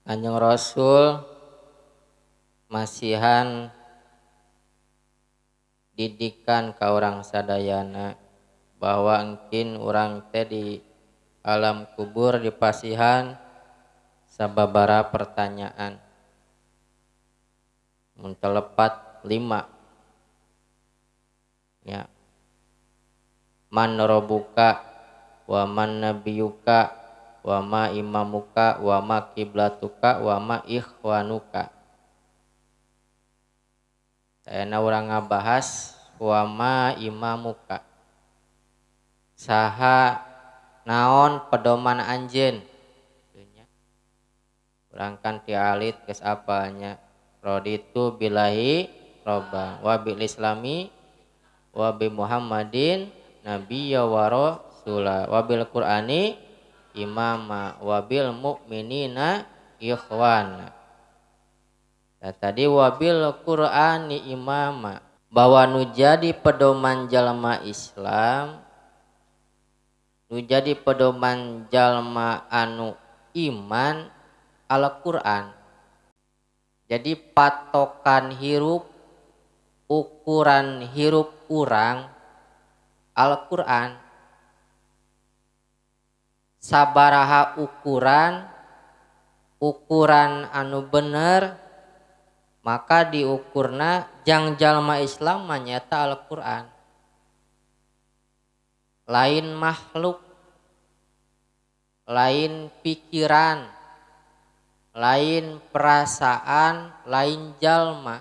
Kanjeng Rasul masihan didikan ka urang sadayana bahwa engkin urang teh di alam kubur dipasihan sababara pertanyaan. Mun telepat 5. Ya. Man robuka wa man nabiyuka wa ma imamuka wa ma kiblatuka wa ma ikhwanuka. Ayeuna urang ngabahas wa ma imamuka. Saha naon pedoman anjeun? Urang kan ti alit geus apalnya. Raditu billahi robban wa bil islami wa bi Muhammadin nabiyya wa rasula wa bil Qur'ani imama wa bil mu'minina ikhwana. Nah, tadi wabil Qur'ani imama bahwa nu jadi pedoman jalma Islam, nu jadi pedoman jalma anu iman Al-Qur'an. Jadi patokan hirup, ukuran hirup urang Al-Qur'an. Sabaraha ukuran, ukuran anu bener maka diukurna jang jalma Islam mah nyaeta Al-Qur'an. Lain makhluk, lain pikiran, lain perasaan, lain jalma.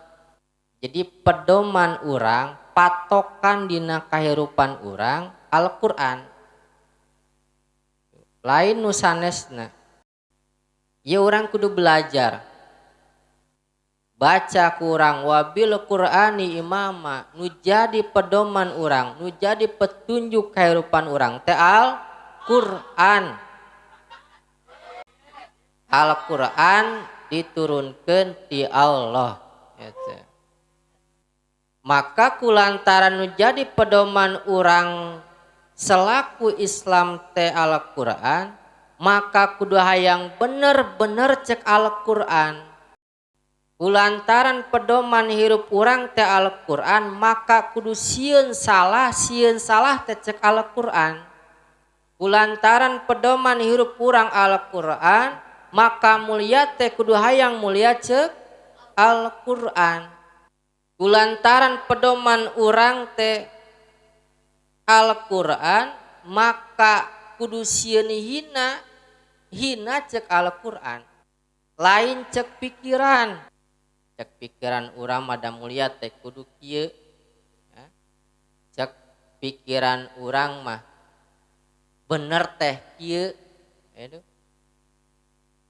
Jadi pedoman urang, patokan dina kahirupan urang Al-Qur'an. Lain nu sanesna. Ieu urang kudu belajar. Baca kurang wabil Qur'ani imama, nu jadi pedoman urang, nu jadi petunjuk kahirupan urang teh Al-Qur'an. Al-Qur'an diturunkeun ti Allah eta. Maka kulantaran nu jadi pedoman urang selaku Islam teh Al-Qur'an, maka kudu hayang bener-bener cek Al-Qur'an. Kulantaran pedoman hirup urang teh Al-Qur'an, maka kudu sieun salah teh cek Al-Qur'an. Kulantaran pedoman hirup urang Al-Qur'an, maka mulia teh kudu hayang mulia cek Al-Qur'an. Kulantaran pedoman urang teh Al-Qur'an, maka kudu sieun hina, hina cek Al-Qur'an. Lain cek pikiran. Cek pikiran urang mah da mulia teh kudu kieu. Cek pikiran urang mah bener teh kieu.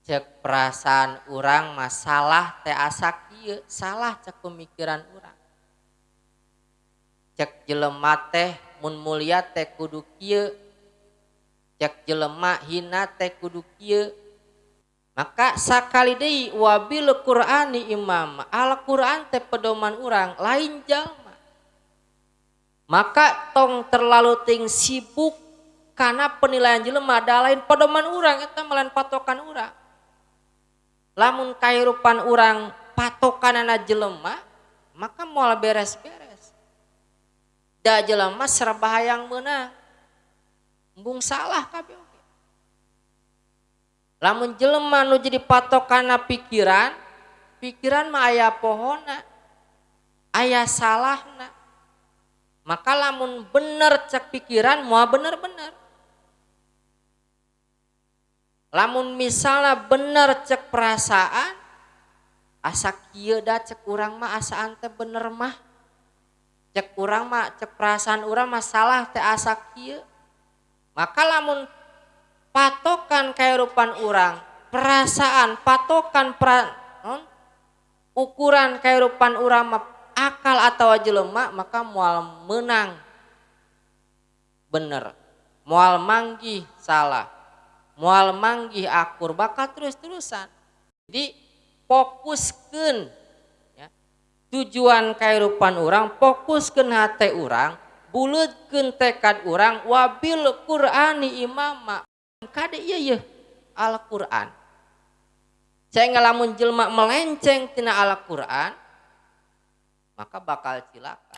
Cek perasaan urang mah salah teh asa kieu, salah cek pemikiran urang. Cek jelema teh mun mulia teh kudu kieu. Cek jelema hina teh kudu kieu. Maka sakali deui wabil Qur'ani imam, Al-Qur'an teh pedoman urang lain jalma. Maka tong terlalu ting sibuk karena penilaian jelema da lain pedoman urang eta mah lain patokan urang. Lamun kahirupan urang patokanana jelema maka moal beres-beres. Da jelema serba hayang meunang. Embung salah kabeh. Lamun jelema nu jadi patokana pikiran, pikiran mah aya pohona, aya salahna. Maka lamun bener cek pikiran moal bener-bener. Lamun misalnya bener cek perasaan, asa kieu da cek urang mah asaan teh bener mah. Cek urang mah cek perasaan urang mah salah teh asa kieu. Maka lamun patokan kehidupan urang, perasaan, patokan ukuran kehidupan urang akal atau jelema, maka moal menang bener, moal manggih salah, moal manggih akur, bakal terus-terusan. Jadi fokuskeun ya, tujuan kehidupan urang, fokuskeun hate urang, buleutkeun tekad urang, wabil Qur'ani imama. Kade ieu yeuh Al-Qur'an. Sehingga lamun jelma melenceng tina Al-Quran, maka bakal cilaka.